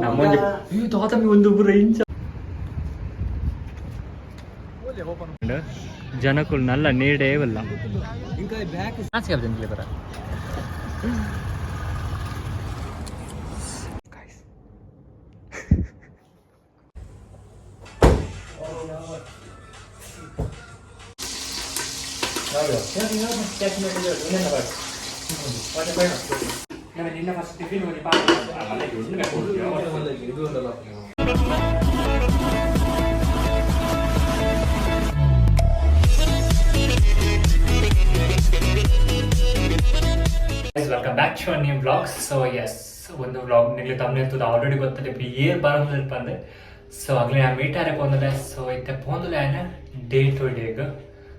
ನಮ್ಮೊಂಜಿ ಈ ತಾತಮಿ ಒಂದು ಪೂರ ಇಂಚ ಜನಕುಲು ನಲ್ಲ ನೇಡೇವಲ್ಲ ಬರ. ನಿನ್ನ first tiffin. Welcome back to new vlog. So yes, ಒಂದು ವ್ಲಾಗ್ ನಿಮಗೆ ತಮ್ಮನೆ ತೂದು ಆಲ್ರೆಡಿ ಗೊತ್ತದೆ ಏರ್ ಬರೋದು ಬಂದೆ. ಸೊ ಆಗಲೇ ನಾನು ಮೀಟ್ ಆರೆ ಪೋಂದಲೆ. ಸೊ ಇತ್ತೆ ಪೋಂದಲೆ ಆಯ್ನ ಡೇ ಟು ಡೇಗ್.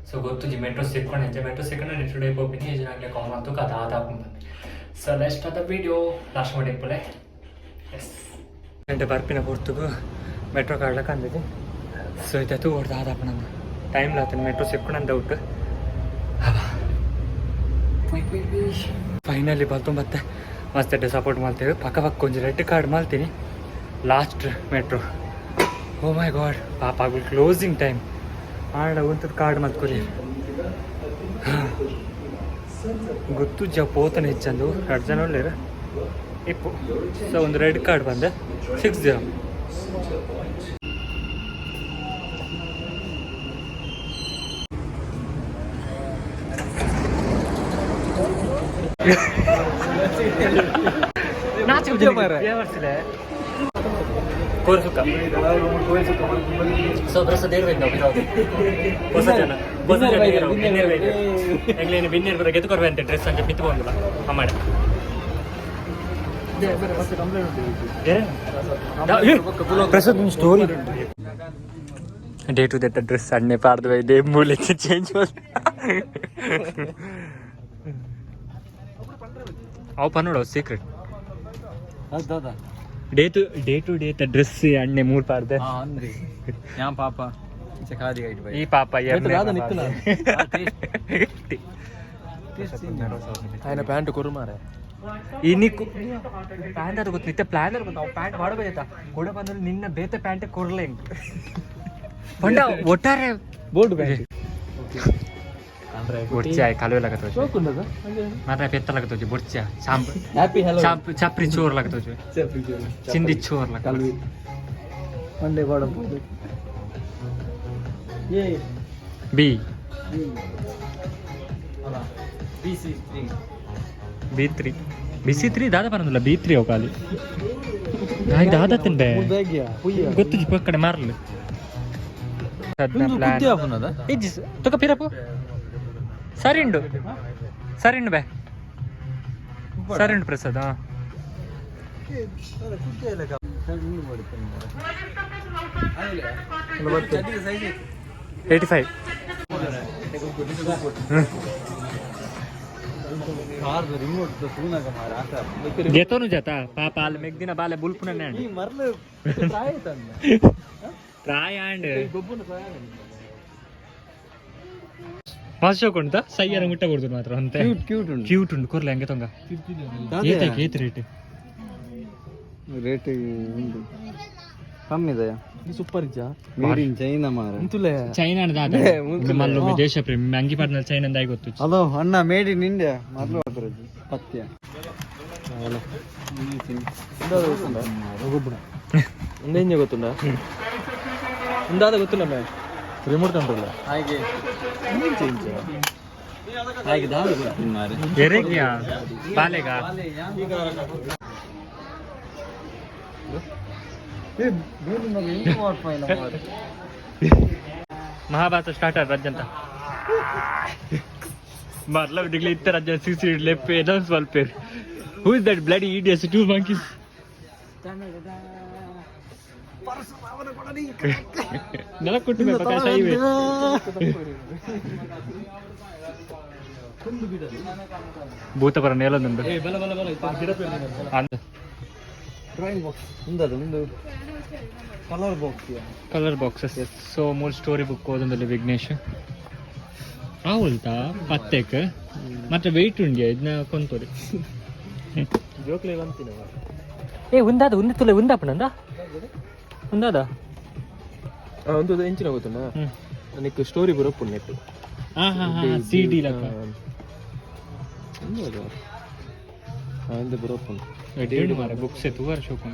ಸೊ ಗೊತ್ತುಜಿ ಮೆಟ್ರೋ ಸಿಕ್ಕೊಂಡು, ಮೆಟ್ರೋ ಸಿಕ್ಕೊಂಡು ಡೇ ಟು ಡೇ ಪೋಪಿನಿ. ಆಗಲೇ ಕಾಲ್ ಮಾಡ್ತು ಅದು ಆದಾಪು ಬಂದೆ. So next the video last ಮಾಡಿ ಇಪ್ಪಲೆ. ಎಸ್, ಗಂಟೆ ಬರ್ಪಿನ ಪೊರ್ತುಗು ಮೆಟ್ರೋ ಕಾರ್ಡ್ಲಕ್ಕ ಅಂದಿದೆ. ಸೊ ಇತ್ತೆ ತೂ ಹೊಡ್ದು ಆದಾಪ ನಂದು ಟೈಮ್ ಲಾತನ ಮೆಟ್ರೋ ಸಿಕ್ಕೊಂಡು ಡೌಟ್. ಫೈನಲಿ ಬಲ್ತೊಂಬತ್ತೆ. ಮಸ್ತ್ ಎಡ್ಡೆ ಸಪೋರ್ಟ್ ಮಾಡ್ತೇವೆ. ಪಕ್ಕ ಪಕ್ಕ ಒಂಜಿ ರೆಡ್ ಕಾರ್ಡ್ ಮಾಡ್ತೀನಿ. Last metro. Oh my god, ಪಾಪ ಆಗಲಿ ಕ್ಲೋಸಿಂಗ್ ಟೈಮ್ ಆಡ ಉಂತದ ಕಾರ್ಡ್ ಮಲ್ಕೊರಿ. ಗೊತ್ತು ಜ ಪೋತನ ಹೆಚ್ಚಂದು ಎರಡು ಜನ ಒಳ್ಳೆಯರು ಇಪ್ಪು. ಸೊ ಒಂದು ರೆಡ್ ಕಾರ್ಡ್ ಬಂದೆ 6-0. ಕೋರ್ಸುಕ್ಕ. ಸೊ ಪ್ರಸಾದ್ ಏರ್ಬೇಕು ನಾವು. ಹೊಸ ಜನ, ಹೊಸ ಜನ ಬಿನ್ನೇರ್ ಬೇಕು. ಎಂಗ್ಲೇನು ಬಿನ್ನೇರ್ ಬರ ಗೆದ್ದು ಕೊರ್ವೆ ಅಂತ ಡ್ರೆಸ್ ಅಂತ ಮಿತ್ತು ಬಂದಿಲ್ಲ ಅಮ್ಮಾಡ. ಪ್ರಸಾದ್ ಸ್ಟೋರಿ ಡೇ ಟು that dress ಅಣ್ಣೆ ಪಾರ್ದು ಡೇ ಮೂಲೆ ಚೇಂಜ್. ಅವು ಪನ್ನೋಡ secret day to day dress ಅಣ್ಣೆ ಮೂರು ಪಾರ್ದೆ. ಯಾ ಪಾಪ. ಈ ಪಾಪ. ఆయన ಪ್ಯಾಂಟ್ ಕೊರು ಮಾರೆ. ಇನಿ ಪ್ಯಾಂಟ್ ಅದು ಗೊತ್ತು ನಿತ್ಯ ಪ್ಲಾನ್ ಗೊತ್ತು. ನಾವು ಪ್ಯಾಂಟ್ ಮಾಡಬೇಕಾಯ್ತಾ ಕೂಡ ಬಂದ್ರೆ ನಿನ್ನ ಬೇತೆ ಪ್ಯಾಂಟ್ ಕೊರ್ಲೆ ಪಂಡ ಒಟ್ಟಾರೆ. Bold pant. ಬೊಡ್ಚಿ ಆಯ್ ಕಾಲುವೆ ಲಗತ್ತೋಜು ಮಾತ್ರ ಪೆತ್ತ ಲಗತ್ತೋಜು ಬೊಡ್ಚಿ champ. Happy hello. Chop chapri ಚೋರ್ ಲಗತ್ತೋಜು, ಚಿಂದಿ ಚೋರ್ ಲಗ. ಮಂಡೆ ಬಾಡ ಏ. B. B C three. B 3, B C 3 ದಾದ ಬರೋದಿಲ್ಲ. ಬಿ 3 ಅವು ಖಾಲಿ ಆಯ್ತು ದಾದ ತಿಂದೆ. ಗೊತ್ತು ಜಿಪ್ಪ ಕಡೆ ಮಾರಲು. ಇಜ್ಜಿ ತುಕ ಪಿರಪು ಸರಿ ಉಂಡು, ಸರಿ ಉಂಡು ಬೇ, ಸರಿ ಉಂಡು ಪ್ರಸಾದ್. ಹಾಂ, 85. ಗೆತೋನು ಜಾತ ಪಾಪ ಅಲ್ಲಿ ಮೆಗ್ದಿನ ಬಾಲೆ ಬುಲ್ಪುನ. ಪ್ರಾಯ ಅಂಡ್ ಭಾಷೆ ಸೈಯರ ಮುಟ್ಟ ಕೊಡ್ತು ಮಾತ್ರ ಅಂತೆ. ಕ್ಯೂಟ್ ಉಂಟು. ಕ್ಯೂಟ್ ಉಂಟು, ಕೊರ್ಲೆ ಹಂಗೆ ತೊಂಗ. ಏತಕ್ಕೆ ಏತ್ ರೇಟ್? ರೇಟ್ ಉಂಟು, ಕಮ್ಮಿ ಇದೆ. ಸೂಪರ್ ಇಜ್ಜಾ? ಮೇಡ್ ಇನ್ ಚೈನಾ ಮಾರ. ಚೈನಾ ದಾದ ಮಲ್ಲು ದೇಶ ಪ್ರೇಮಿ ಅಂಗಿ ಪಾಡ್ನಲ್ಲಿ ಚೈನಾ ಅಂದಾಗಿ ಗೊತ್ತು. ಹಲೋ ಅಣ್ಣ, ಮೇಡ್ ಇನ್ ಇಂಡಿಯಾ ಮರ್ಲು ಹಾಕಿರೋದು ಪತ್ಯ. ಗೊತ್ತುಂಡ ಉಂದಾದ ಗೊತ್ತುಂಡ ರಿಮೋಟ್ ಕಂಟ್ರೋಲ್ ಹಾಗೆ ಹಾಗೆ ದಾದ ಗೊತ್ತಿಲ್ಲ ಮಾರೆ. ಎರೆಗ್ಯಾ ಬಾಲೆಗ. ಮಹಾಭಾರತ ಸ್ಟಾರ್ಟ್ ಆದ ರಜ್ಜಂತ ಮರ್ಲ ಬಿಡ್ಲಿ ಇತ್ತ ರಜ್ಜ ಸಿಸಿ ಲೆಪ್ಪೆ ಅನೌನ್ಸ್ ಮಲ್ಪೇರು. Who is that bloody idiots two monkeys? ನೆಲ ಕೊಟ್ಟು ಸೈವೆ. ಭೂತಪರ ನೇಲೊಂದುಂಡು. ಅಂದ್ ಡ್ರಾಯಿಂಗ್ ಬಾಕ್ಸ್ ಉಂದದ ಒಂದು ಕಲರ್ ಬಾಕ್ಸ್. Colour boxes. ಸೊ ಮೂರು ಸ್ಟೋರಿ ಬುಕ್ ಓದೊಂದಲ್ಲಿ ವಿಘ್ನೇಶ್ ಆವುಲ್ತಾ ಪತ್ತೆಕ್ ಮತ್ತೆ ವೆಯ್ಟ್ ಉಂಡಿಯ ಇದನ್ನ ಕೊಂತೋರಿ. ಜೋಕ್ಲೆ ಬಂತಿನ. ಏ, ಉಂದಾದ ಉಂದು ತುಲೆ ಉಂದಾಪಣಂದ ಉಂದಾದ. ಒಂದು ಎಂಚಿನ ಗೊತ್ತುಂಡ? ನನಗೆ ಸ್ಟೋರಿ ಬರೋಪುಂಡು ನೆಟ್. ಸಿ ಡಿ ಲಕ್ಕ. ಎಂತ ಬರೋಪುಂಡು. ಎಡ್ಡು ಮಾರೆ ಬುಕ್ಸ್ ತೂವರ್ ಶೋಕು.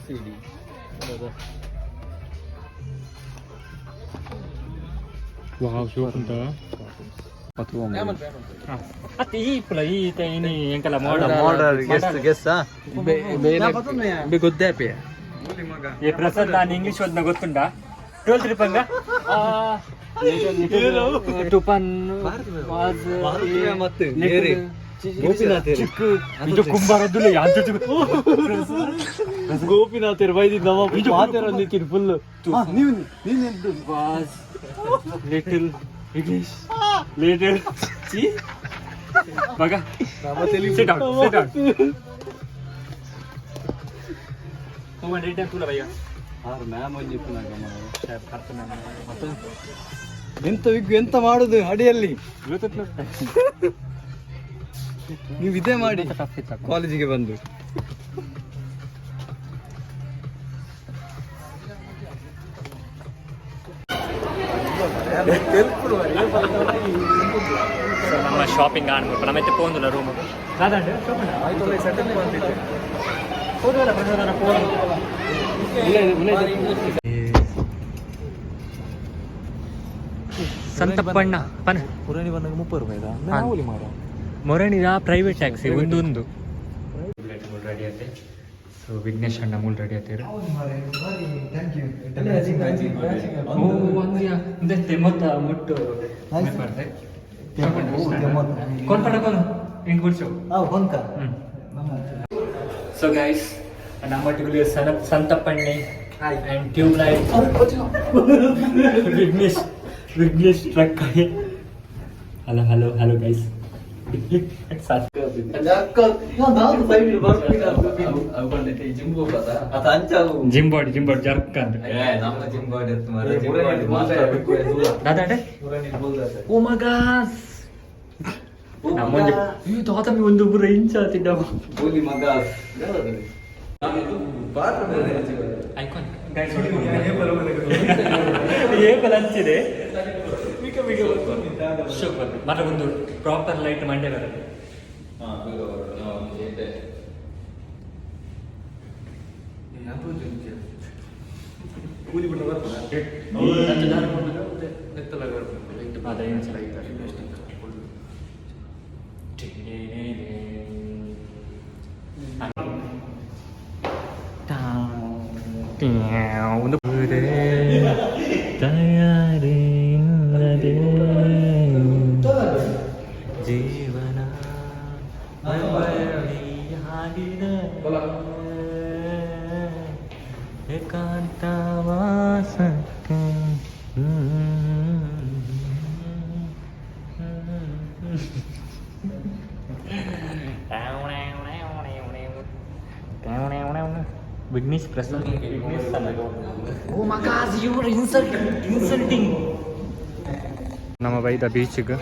C D. ವಾವ್, ಶೋಕ್ ಉಂಟಾ? ಅತ್ತೆ, ಈ ಇಪ್ಪುಲ ಈ ಇನಿ ಎಂಕಲ ಮೋಡಲ್. ಮೋಡಲ್ ಗೆಸ್ ಗೆಸ್ ಗೊತ್ತಾಪೆ. ಏ ಪ್ರಸಾದ್, ನಾನು ಇಂಗ್ಲಿಷ್ ಓದ್ನ ಗೊತ್ತುಂಡಾ? ಟ್ವೆಲ್ತ್ ರಿಪಂಗ ಟುಪನ್ ವಾಸ್ ಮತ್ತೆ ಇದು ಕುಂಬಾರದ್ದುಲ್ಲ ಯಾಂತ. ಗೋಪಿನಾಥರ್ ಬೈದಿದ್ದು ನಮ್ಮ ಮಾತಾಡೋದಿಕ್ಕಿದ್ದು ಫುಲ್. ನೀವು ವಾಸ್ ಲಿಟಲ್ ಇಂಗ್ಲಿಷ್ ಲಿಟಲ್ ಚಿ ಮಗ. Sit down, sit down. ಹೋಗ ರಿಟರ್ನ್ ತುಲ ಭಯ್ಯ. ಆರು ಮ್ಯಾಮ್ ಒಂಜಿ ಎಂತ ವಿಗ್ಗು, ಎಂತ ಮಾಡುದು ಅಡಿಯಲ್ಲಿ? ನೀವು ಇದೇ ಮಾಡಿ ಕಾಲೇಜಿಗೆ ಬಂದು. ಸೊ ನಮ್ಮ ಶಾಪಿಂಗ್ ಆನ್ ನಮ್ಮ ಎತ್ತೆ ಪೋಂದುಲ್ಲ ರೂಮ್. ದಾದಂಡ ಶಾಪಿಂಗ್ ಹೋದಲ್ಲ ಪ್ರಸಾದನ ಫೋನ್. ಸಂತಪ್ಪಣ್ಣ ಪನ. ಪುರಾಣಿ ಬಂದಾಗ 30 ರೂಪಾಯಿ. ಮಾರ. ಮೊರಣಿದ ಪ್ರೈವೇಟ್ ಟ್ಯಾಕ್ಸಿ ಒಂದೊಂದು ರೆಡಿ ಆಯ್ತು. ಸೊ ವಿಘ್ನೇಶ್ ಅಣ್ಣ ಮೂಲ ರೆಡಿ ಆಯ್ತು. ಮೊತ್ತ ಮುಟ್ಟು ಕೊನ್ಪಡ ಕೊನು ಹಿಂಗ್ ಗುಡ್ಸು. ಸೊ ಗೈಸ್, ನಮ್ಮೊಟ್ಟಿಗೆ ಸನ ಸಂತಪ್ಪಣ್ಣೆ and tube light Vignesh, Vignesh truck. Hello, hello, hello guys. Gym body, gym body jerk ಅಂತ. ದಾದಾ, ಓ ಮಗಾಸ್, ನಮ್ಮೊಂಜಿ ಈ ತಾತಮಿ ಒಂದು ಪೂರ ಇಂಚ ತಿಂಡವ. ಐಕಾನ್ ಗೈಸ್, ಏಪಲ್ ಹಚ್ಚಿದೆ ಸೂಪರ್. ಮತ್ತೆ ಒಂದು ಪ್ರಾಪರ್ ಲೈಟ್ ಮಂಡೆ ಬರುತ್ತೆ. ಅದೇ ಏನು ಒಂದು ತಯಾರಿಲ್ಲದೆ ಜೀವನ ಆಗಿದೆ ಏಕಾಂತವಾಸಕ್ಕೆ. ವಿಘ್ನೇಶ್ ಪ್ರಸಾದ್, ವಿಘ್ನೇಶ್. ಓ ಮಗಾಸ್, you are insulting. ನಮ್ಮ ಬೈದ ಬೀಚ್ಗೆ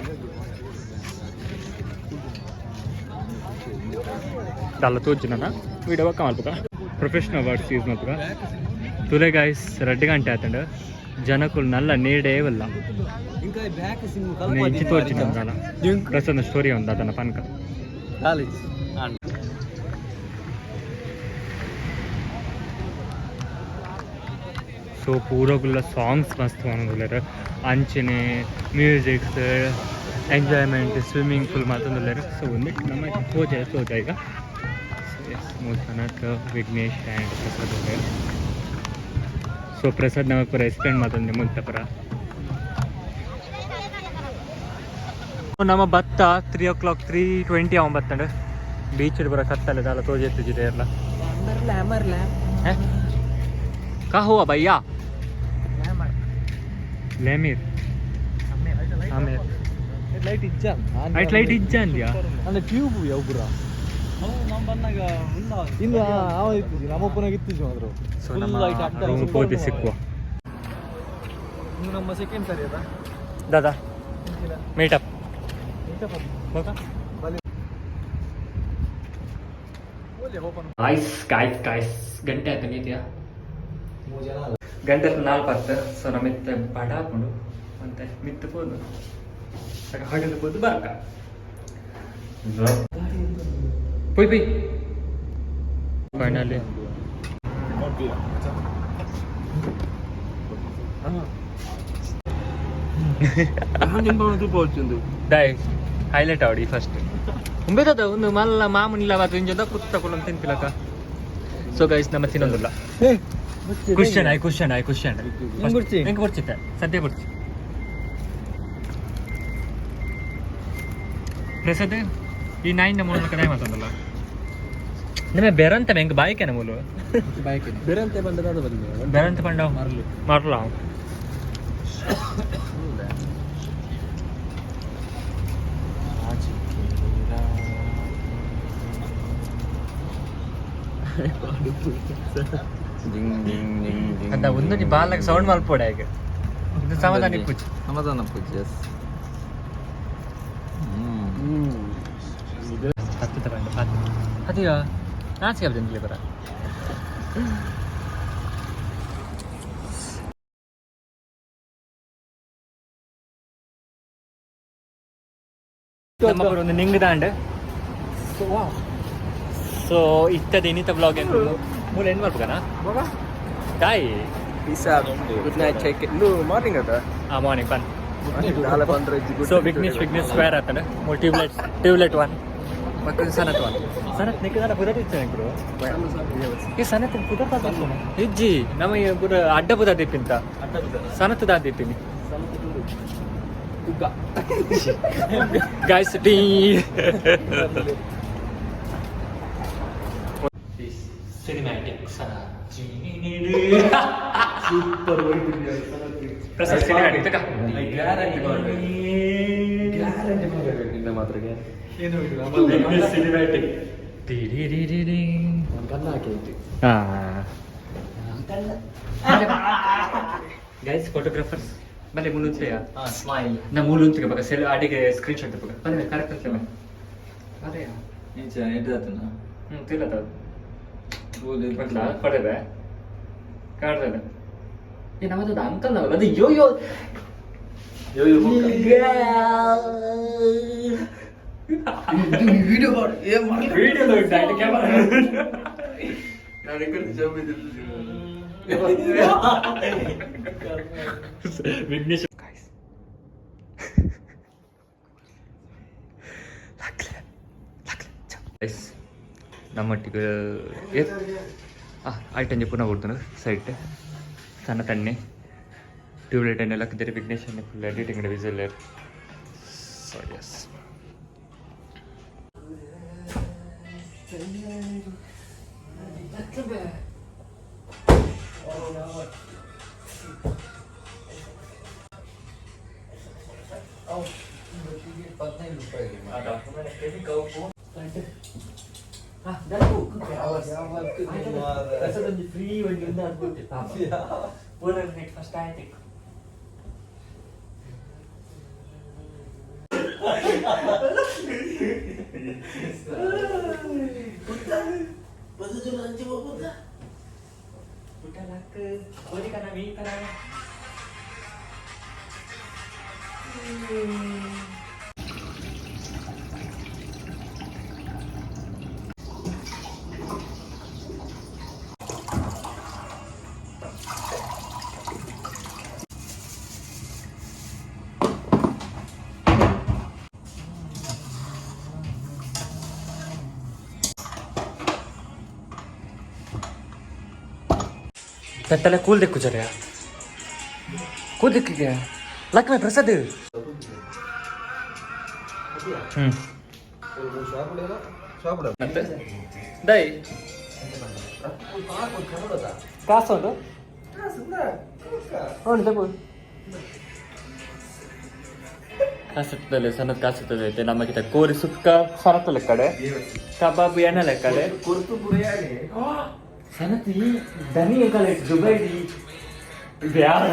ದಾಲ ತೋಜು ನನ್ನ ವಿಡಿಯೋ ಪಕ್ಕ ಮಲ್ಪುಗ, ಪ್ರೊಫೆಷನಲ್ ವರ್ಡ್ಸ್ ಯೂಸ್ ಮಲ್ಪುಗ. ತುಲೆ ಗಾಯ್ಸ್, 2 ಗಂಟೆ ಆತಂಡ, ಜನಕುಲು ನಲ್ಲ ನೇಡೇ ಇಲ್ಲ. ಇಂಚಿ ತೋರ್ಚಿನ ದಾಲ ಪ್ರಸನ್ನ ಸ್ಟೋರಿ ಒಂದು ಅದನ್ನ ಪನ್ಕ. ಕಾಲೇಜ್. ಸೊ ಪೂರಗುಲ್ಲ ಸಾಂಗ್ಸ್ ಮಸ್ತ್ ಮನಗುಲ್ಲೆರ್, ಅಂಚನೆ ಮ್ಯೂಸಿಕ್ಸ್, ಎಂಜಾಯ್ಮೆಂಟ್, ಸ್ವಿಮ್ಮಿಂಗ್ ಪೂಲ್ ಮಾತೊಂದುಲ್ಲೆರ್. ಸೊ ಒಂದು ನಮ್ಮ ತೋಜ ತೋಜ ಈಗ. ಎಸ್, ಮೂರು ಸನಕ್, ವಿಘ್ನೇಶ್ ಆ್ಯಂಡ್ ಪ್ರಸಾದ್ ಉಲ್ಲೆರ್. ಸೊ ಪ್ರಸಾದ್ ನಮಗೆ ಪೂರ ಎಕ್ಸ್ಪ್ಲೇನ್ ಮಾತೊಂದೆ ಮುಲ್ತ ಪೂರ. ನಮ್ಮ ಭತ್ತ 3 ಓ ಕ್ಲಾಕ್, 3:20 ಅವ ಬತ್ತಂಡು. ಬೀಚ್ ಪೂರ ಕತ್ತಲೆ, ದಾಲ ತೋಜೆತ್ತಿದೆ ಎಲ್ಲ. का हुआ भैया? ಲೆಮೀರ್ ಆಮೇಲೆ. ಲೈಟ್ ಇಜ್ಜ. ಲೈಟ್ ಲೈಟ್ ಇಜ್ಜ ಅಂದ್ಯಾ? ಅಂದ್ರೆ ಟ್ಯೂಬ್ ಯಾವ ಪೂರ ಇನ್ನು ಅವ ಇತ್ತಿಜಿ, ನಮ್ಮಪ್ಪನಾಗ ಇತ್ತಿಜಿ ಮಾತ್ರ. ಸೊ ನಮ್ಮ ರೂಮ್ ಪೋತಿ ಸಿಕ್ಕುವ. ಇನ್ನು ನಮ್ಮ ಸೆಕೆಂಡ್ ಸರಿ ಅದ. ದಾದಾ ಮೀಟಪ್. ಗಾಯ್ಸ್ ಗಾಯ್ಸ್ ಗಾಯ್ಸ್, ಗಂಟೆ ಆಯ್ತು ನೀತಿಯಾ? ಗಂಟೆ 4:10. ಸೊ ನಮ್ಮಿತ್ತೆ ಬಡ ಹಾಕೊಂಡು ಮತ್ತೆ ಮಿತ್ತು ಪೋದು ಹೋಟೆಲ್ ಪೋದು ಬರ್ಕ ಪೊಯ್ ಪೊಯ್. ಫೈನಲಿ ಡೈ ಹೈಲೈಟ್ ಆವಡಿ ಫಸ್ಟ್ ಉಂಬೇದದ ಒಂದು ಮಲ್ಲ ಮಾಮೂಲಿ ಬಾತು ಇಂಜದ ಕುತ್ತ ಕೊಲ್ಲೊಂದು ತಿನ್ಪಿಲಕ. ಸೊ ಗೈಸ್, ನಮ್ಮ ತಿನ್ನೊಂದಿಲ್ಲ. ಕ್ವಶನ್ ಆಯ್ ಕ್ವಶನ್ ಆಯ್ ಕ್ವಶನ್. ಬುರ್ಚಿ? ಹೆಂಗೆ ಬರ್ಚಿತ್ತೆ ಸದ್ಯ ಬರ್ಚಿ ಪ್ರಸಾದ್. ಈ ನಾಯಿನ ಮೂಲಕ ಕದಾಯ ಮಾತಂದಲ್ಲ ನಿಮಗೆ ಬೆರಂತ ಹೆಂಗೆ ಬಾಯಿಕೆನ ಮೂಲು. ಬೇರೆ ಬಂದದ ಅದು ಬಂದ. ಬೆರಂತ ಪಂಡ ಮರಲು. ಮರಲ. ಅಂತ ಒಂದೊಂದು ಬಾಲಾಗ ಸೌಂಡ್ ಮಲ್ಪೋಡ ಈಗ. ಇದು ಸಮಾಧಾನ ಇಪ್ಪುಚಿ. ಸಮಾಧಾನ ಪೂಜೆ, ಎಸ್. ಹತ್ತು ತಗೊಂಡು ಹತ್ತು ಅದೀಗ ನಾಚಿಕೆ ಆಗ್ತದೆ ಬರ. ನಮ್ಮ ಒಂದು ನಿಂಗ್ ದಾಂಡ್. ಸೊ ಇತ್ತದ ಇನ್ನಿತ ಬ್ಲಾಗ್ ಏನು ಮೂಲ ಎಂಡ್ ಮಾಡ್ಬೇಕನಾ ತಾಯಿ? Peace out. Good night. Check it. No, morning ಅದ. ಆ ಮಾರ್ನಿಂಗ್ ಬನ್. ನಾಳೆ ಬಂದ್ರೆ. ಸೊ ವಿಘ್ನೇಶ್ ವಿಘ್ನೇಶ್ ಸ್ಕ್ವೇರ್ ಆತನ ಮೂಲ ಟ್ಯೂಬ್ಲೈಟ್ ಟ್ಯೂಬ್ಲೈಟ್ ಒನ್ ಮತ್ತು ಸನತ್ ಒನ್. ಸನತ್ ನಿಕ್ಕದಾನ ಪುದರ್ ಇತ್ತು ಗುರು. ಈ ಸನತ್ ಪುದರ್ ಪಾತ ಇಜ್ಜಿ ನಮ್ಮ ಈ ಪುರ ಅಡ್ಡ ಪುದ ದೀಪಿಂತ ಸನತ್ ದಾ Deepini. Guys tea cinematic Sanath. Super. Prasad cinematic ತಕ. ಗ್ಯಾರಂಟಿ ನಿನ್ನ ಮಾತ್ರ. ಸಿನಿಮ್ಯಾಟಿಕ್. ಕಲ್ಲ ಹಾಕಿ. ಗೈಸ್, ಫೋಟೋಗ್ರಾಫರ್ಸ್ ಬನ್ನಿ ಮುನ್ನೂತ್ರೆಯ. ಸ್ಮೈಲ್. ನಾ ಮೂಲುಂತಿಗೆ ಬಗ ಸೆಲ್ ಅಡಿಗೆ ಸ್ಕ್ರೀನ್ ಶಾಟ್ ಬಗ ಬನ್ನಿ ಕರೆಕ್ಟ್ ಅಂತ ಅದೇ. ನೀಚ ಎಡ್ದಾತನ. ಹ್ಮ್ ತಿಲ್ಲದ ಮೊದ್ಲ ಪಡೆದೆ ಕಾಡ್ದದೆ. ಏ ನಮ್ಮದು ಅಂಕಲ್ ನಾವಲ್ಲ ಅದು ಯೋ ಯೋ. ಯೋ ಯೋ. ವಿಡಿಯೋ ಮಾಡಿ. ವಿಡಿಯೋ ದೊಡ್ಡ ಕ್ಯಾಮರಾ. ನಾನು ವಿಘ್ನೇಶ್ ಗೈಸ್, ನಮ್ಮೊಟ್ಟಿಗೆ ಐಟಂಜಿ ಪುನಃ ಕೊಡ್ತಾನೆ ಸೈಟ್ ಸಣ್ಣ ತಣ್ಣೆ ಟ್ಯೂಬ್ಲೈಟ್ ಎಣ್ಣೆ ಹಾಕಿದ್ದಾರೆ. Vignesh full editing whistle. ಸೊ ಎಸ್. ಫ್ರೀ ಒಂದು ಫಸ್ಟ್ ಆಯ್ತು. ತಟ್ಟಲೆ ಕೂಲ್ ದಿಕ್ಕು ಜರ ಕೂಲ್ ದಿಕ್ಕಿಗೆ ಲಕ್ಷ್ಮಿ ಪ್ರಸಾದ್. ಹ್ಮ್ ಮತ್ತೆ ದೈ ಕಾಸು ಹೌದು ತಗೋ. ಕಾಸುತ್ತಲೆ ಸಣ್ಣದ ಕಾಸುತ್ತದೆ ಐತೆ ನಮಗಿತ ಕೋರಿ ಸುಕ್ಕ ಸರತ ಲೆಕ್ಕಡೆ ಕಬಾಬ್ ಎಣ್ಣ ಲೆಕ್ಕಡೆ. ಸನತಿ ದನಿ ಎಂಕಲೆ ದುಬೈ ಬ್ಯಾರ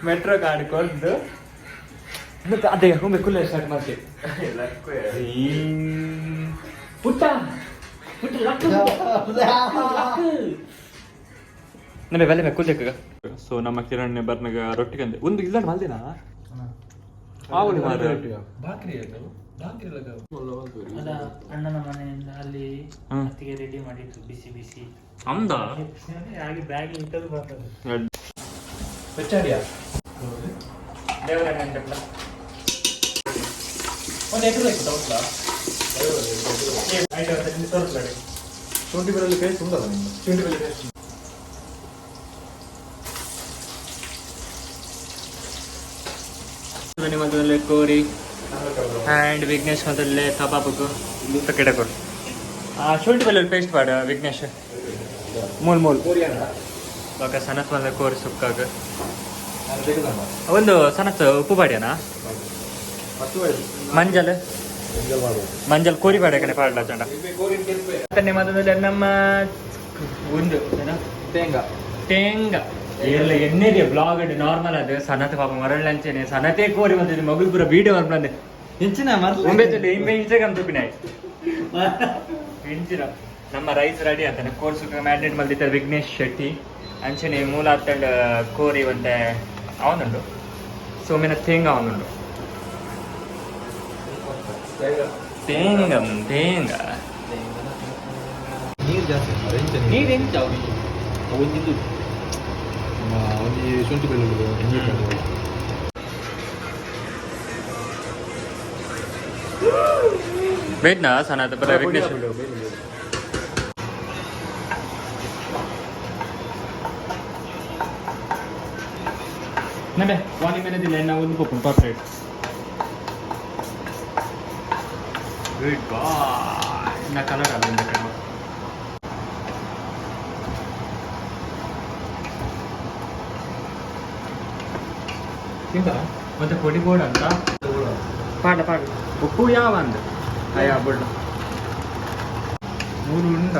ಮೆಟ್ರೋ ಕಾರ್ಡ್ ಕೊಡ್ದು ಮತ್ತೆ ಅದೇ ಒಮ್ಮೆ ಕುಲ್ಲ ಸ್ಟಾರ್ಟ್ ಮಾಡ್ತೆ ಪುಟ್ಟ. ನಮ್ಮೆ ಬಲೆ ಮೆ ಕುಲ್ಲೆಕ್ಕ. ಸೊ ನಮ್ಮ ಕಿರಣ್ ಬರ್ನಗ ರೊಟ್ಟಿ ಕಂದೆ ಒಂದು ಇಲ್ಲ ಮಲ್ದಿನ ಆವಳಿ ಮಾರ. ಅಲ್ಲ, ಅಣ್ಣನ ಮನೆಯಿಂದ ಅಲ್ಲಿ ಹ್ಮ್. ಅತ್ತಿಗೆ ರೆಡಿ ಮಾಡಿದ್ರು ಬಿಸಿ ಬಿಸಿ. ಅಂದ. ಹಾಗೆ ಬ್ಯಾಗ್ ಇಟ್ಟದ್ದು ಬರ್ತದೆ. ಶುಂಠಿ ಬೆಳ್ಳುಳ್ಳಿ ಪೇಸ್ಟ್ ಉಂಟಲ್ಲ ನಿಮ್ದು? ಶುಂಠಿ ಬೆಳ್ಳುಳ್ಳಿ ಪೇಸ್ಟ್. ಮೊದಲೇ ಕೋರಿ ಆ್ಯಂಡ್ ವಿಘ್ನೇಶ್ ಮೊದಲೇ ಕಬಾಬ್ಗೂ ಗಿಡ ಕೊಡು. ಶುಂಠಿ ಬೆಳ್ಳುಳ್ಳಿ ಪೇಸ್ಟ್ ಪಾಡು ವಿಘ್ನೇಶ್. ಮೂಲ್ ಮೂಲ್ ಬಾಕ ಸನತ್ ಬಂದ ಕೋರಿ ಸುಕ್ಕಾಗ. ಒಂದು ಸನತ್ ಉಪ್ಪು ಪಾಡ್ಯನಾ? ಮಂಜಲ್ ಮಂಜಲ್ ಕೋರಿ ಪಾಡ ಕಡೆ ಪಾಡಲ ಚಂಡ ಮೊದಲೇ ನಮ್ಮ ಒಂದು ಏನ? ತೇಂಗಾ. ತೇಂಗ ಏರ್ಲ ಎಣ್ಣೆಗೆ ಬ್ಲಾಗ್ ನಾರ್ಮಲ್ ಅದು ಸನತ್ ಪಾಪ ಮರಳಂಚೆನೆ ಸನತೆ ಕೋರಿ ಬಂದಿದ್ದು ಮಗುಲ್ ಪೂರ ವೀಡಿಯೋ ಮಾಡ್ಬಂದೆ. ಹೆಚ್ಚಿನ ಒಂಬೆ ಚಲ್ಲಿ ಇಂಬೆ ಇನ್ಸ್ಟಾಗ್ರಾಮ್ ತೂಪಿನ ಇಂಚಿನ. ನಮ್ಮ ರೈಸ್ ರೆಡಿ ಆಗ್ತಾನೆ. ಕೋರ್ ಸುಕ್ಕ ಮ್ಯಾರಿನೇಟ್ ಮಲ್ದಿತ್ತಾರೆ ವಿಘ್ನೇಶ್ ಶೆಟ್ಟಿ. ಅಂಚನೆ ಮೂಲ ಆತಂಡ್ ಕೋರಿ ಒಂತೆ ಅವನುಂಡು. ಸೋಮಿನ ತೇಂಗ ಅವನುಂಡು. ತೇಂಗ ತೇಂಗ. ನೀರು ಜಾಸ್ತಿ ಉಂಟು, ಎಂಚ ನೀರು? ನೀರು ಎಂಚ? ಒಂಜಿಂದು ನಮ್ಮ ಒಂಜಿ ಶುಂಠಿ ಬೆಳ್ಳುಳ್ಳಿ ಇಂಜಿ ಬೆಳ್ಳುಳ್ಳಿ. ಬೇಟ್ನಾ ಸನತ್ ಬರ ವಿಘ್ನೇಶ್. ನಬೆ ವಾನಿ ಮೇಲೆ ದಿಲ್ಲ ಎನ್ನ ಒಂದು ಪಪ್ಪು ಪರ್ಫೆಕ್ಟ್. ಗುಡ್ ಬಾಯ್ ನಾ ಕಲರ್ ಅಲ್ಲ ಇಂದ ಕಡೆ. ತಿಂತಾ? ಮತ್ತೆ ಪೊಡಿ ಬೋರ್ಡ್ ಅಂತ ಪಾಡ ಪಾಡ ಉಪ್ಪು ಯಾವ ಅಂದ ಅಯ್ಯ ಬುಡ್ಲ ಮೂರು ಉಂಡ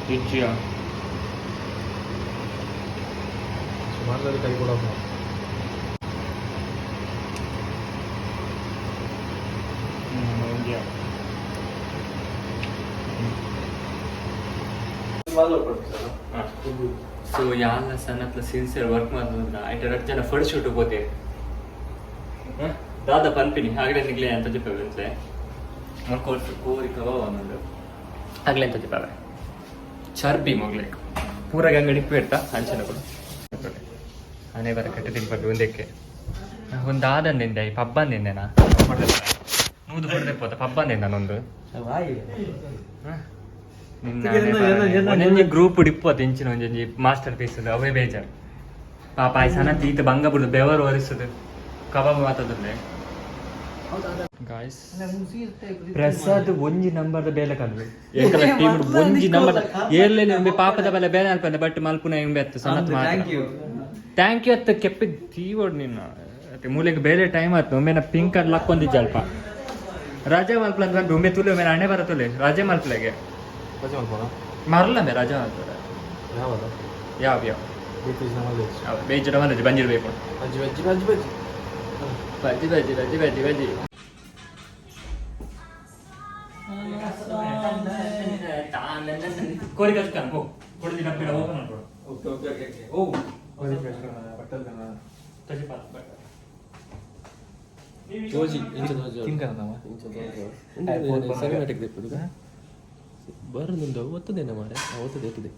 ರುಚಿಯ. ಸುಮಾರು ಕೈ ಕೂಡ. ಸೊ ಯಾಲ ಸಣ್ಣತ್ಲ ಸಿನ್ಸಿಯರ್ ವರ್ಕ್ ಮಾಡೋದ್ರ ಐಟ ರಡ್ ಜನ ಫೋಟೋ ಶೂಟ್ ಹೋದೆ. ದಾದ ಪನ್ಪಿನಿ ಆಗಲೇ ನಿಗ್ಲೆ ಅಂತ ಜಪ್ಪ ಅಂತೆ. ಕೋರ್ಸ್ ಕೋರಿ ಕಬಾಬ್ ಅನ್ನೋದು ಆಗಲೇ ಅಂತ ಜಪ್ಪಾವೆ ಚರ್ಬಿ ಮೊಗ್ಲೆ ಪೂರ ಅಂಗಡಿ ಪೇಡ್ತಾ ಅಂಚನ ಕೂಡ ಆನೆ ಬರ ಕಟ್ಟಿ ತಿನ್ಪಿ ಒಂದಕ್ಕೆ ಒಂದು ಆದಂದಿಂದ ಈ ಪಬ್ಬಂದಿಂದೆನಾ ನೂದು ಹೊಡೆದೆ ಪೋತ ಪಬ್ಬಂದಿಂದ ನಾನೊಂದು ಒಂದೊಂಜಿ ಗ್ರೂಪ್ ಡಿಪ್ಪು ಇಂಚಿನ ಒಂಜೊಂಜಿ ಮಾಸ್ಟರ್ ಪೀಸ್ ಅವೇ ಬೇಜಾರು ಪಾಪ. ಆಯ್ ಸಣ್ಣ ತೀತ ಬಂಗ ಬಿಡುದು ಬೆವರು ಒರೆಸುದು ಕಬಾಬ್ ಮಾತದಲ್ಲೇ. ಗಾಯ್ಸ್, ಪ್ರಸಾದ್ ಒಂಜಿ ನಂಬರ್ದ ಬೇಲೆ ಕಲ್ವೆ ಏಕಲ ಟೀಮ್ ಒಂಜಿ ನಂಬರ್ ಏರ್ಲೇನೆ ಒಂಬೆ ಪಾಪದ ಬಲೆ ಬೇಲೆ ಅಲ್ಪಂದೆ. ಬಟ್ ಮಲ್ಪುನ ಇಂಬೆ ಅತ್ತು ಸನತ್ ಮಾತ್ರ. Thank you ಅತ್ತ ಕೆಪ್ಪಿ ತೀವೋಡ್ ನಿನ್ನ ಅತ್ತೆ ಮೂಲೆಗೆ ಬೇಲೆ ಟೈಮ್ ಆಯ್ತು. ಒಮ್ಮೆನ ಪಿಂಕ್ ಅಲ್ಲಿ ಲಕ್ಕೊಂದಿಜ್ಜ ಅಲ್ಪ ರಜೆ ಮಲ್ಪಲ ಅಂತ ಒಮ್ಮೆ ತುಲೆ ಒಮ್ಮೆ ಹಣೆ ಬರ ತುಲೆ ರಜೆ ಮಲ್ಪಲೆಗೆ. ರಜೆ ಮಲ್ಪೋಣ. ಮರಲಂಬೆ ರಜೆ ಮಲ್ಪಲ. ಯಾವಾಗ? ಯಾವ ಯಾವ? ಬೇಜಾರು. ಬೇಜಾರ ಬಂದದ್ದು ಬಂದಿರಬೇಕು. ಬಜ್ಜಿ ಬಜ್ಜಿ ಬಜ್ಜಿ ಬಜ್ಜಿ. ಬಜ್ಜಿ ಬಜ್ಜಿ ಬಜ್ಜಿ ಬಜ್ಜಿ ಬಜ್ಜಿ. ಕೋರಿ ಕಚ್ಕ ಹೋ ಕೊಡದಿ ಡಬ್ಬಿಡ ಓಪನ್ ಮಾಡ್ಕೊಡು. ಓಕೆ ಓಕೆ ಓಕೆ ಓಕೆ ಓ ತೋಜಿ ಎಂಚ ತೋಜಿ? ಎಂಚ ತೋಜಿ? ಸಿನಿಮ್ಯಾಟಿಕ್ ದೆಪ್ಪುದು ಬರೊಂದುಂಡು. ಒತ್ತುದೇನ ಮಾರೆ, ಒತ್ತುದೆ ಒತ್ತುದೆ.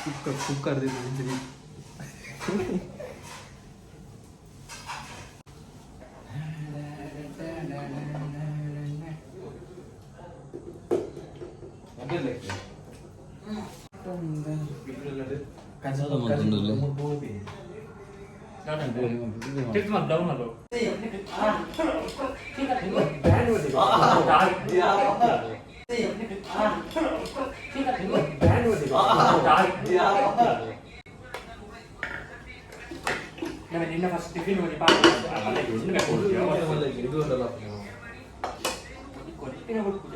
Cooker cooker. ತಿರ್ತು ಮಲ್ಪು, ಡೌನ್ ಮಲ್ಪು. ನಿನ್ನ ಫಸ್ಟ್ ಟಿಫಿನ್ ಹೋಗಿ ಪಾಪ ಇದು ಕೊಟ್ಟಿನ ಕೊಡ್ಪುಜ.